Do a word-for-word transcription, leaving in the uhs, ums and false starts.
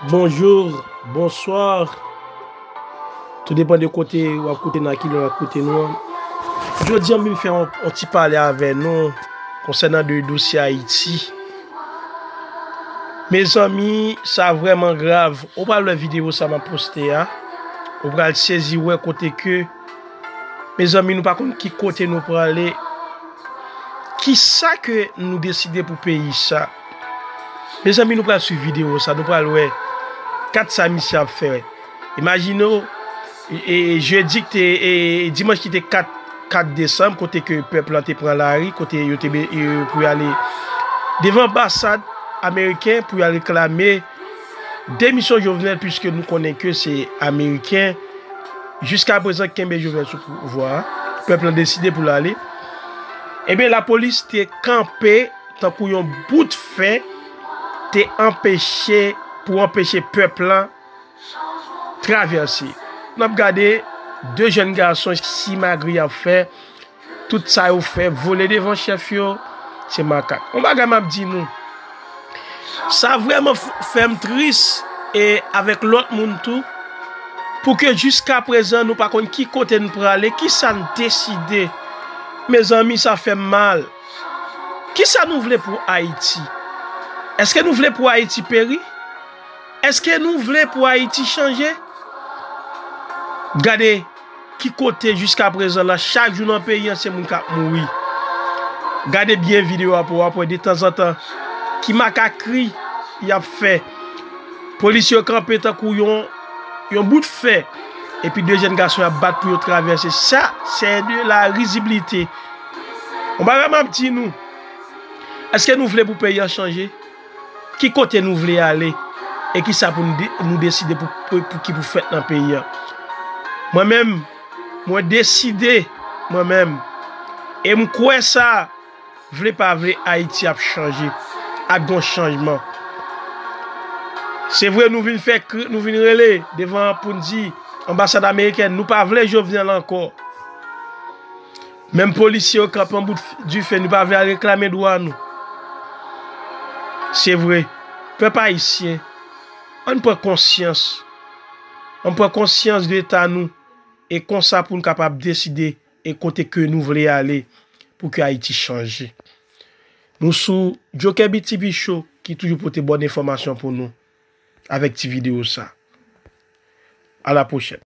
Bonjou, bonswa. Tou depann de kote w ap koute, nan ki lè w ap koute nou an. Jodi a, m vin fè yon, yon ti pale avè nou konsènan de dosye Ayiti. Mezanmi, sa vrèman grav. Ou pral wè videyo sa m ap poste a. Ou pral sezi wè kote ke, mezanmi, nou pa konn ki kote nou prale. Kisa ke nou deside pou peyi sa? Mezanmi, nou pral swiv videyo sa, nou pral wè kat sa misye ap fè. Imajine w, e, e, jedi ki te, e, dimanch ki te kat, kat desanm, kote ke pèp lan te pran lari, kote yo te be-, e, pou y ale devan anbasad ameriken pou y al reklame demisyon Jovenel, piske nou konnen ke se ameriken jiska prezan ki kenbe Jovenel sou pouvwa a. Pèp lan deside pou l ale. Ebyen, lapolis te kanpe tankou yon bout fè, te anpeche, pou anpeche pèp lan travèse. N ap gade de jèn gason simagri y ap fè, tout sa yo fè, vole devan chèf yo, se makak. Yon bagay m ap di nou, sa vrèman f-, fè m tris, e avèk lòt moun tou, pou ke jiska prezan nou pa konn ki kote n prale, kisa n deside. Mezanmi, sa fè m mal. Kisa nou vle pou Ayiti? Èske nou vle pou Ayiti peri? Èske nou vle pou Ayiti chanje? Gade ki kote jiska prezan la, chak jou nan peyi an, se moun k ap mouri. Gade byen videyo a pou w ap wè detanzantan ki makakri y ap fè. Polisye yo kanpe tankou yon, yon bout fè. Epi de jèn gason y ap bat pou yo travèse. Sa, se de la riziblite. Yon bagay m ap di nou. Èske nou vle pou peyi an chanje? Ki kote nou vle ale? E kisa pou nou de-, nou deside pou, pou, pou ki pou fèt nan peyi an? Mwen menm, mwen deside, mwen menm. E m kwè sa, vle pa vle, Ayiti ap chanje. Ap gon chanjman. Se vre, nou vin fè kri, nou vin rele devan pou n di anbasad amerikèn, nou pa vle Jovenel ankò. Menm polisye yo kanpe an bout f-, dife, nou pa vle al reklame dwa nou. Se vre. Pèp ayisyen, ann pran konsyans. Ann pran konsyans de eta nou. E konsa pou n kapab deside e kote ke nou vle ale pou ke Ayiti chanje. Nou sou Joker B T V Show ki toujou pote bòn enfòmasyon pou nou avèk ti videyo sa. A la pwochèn.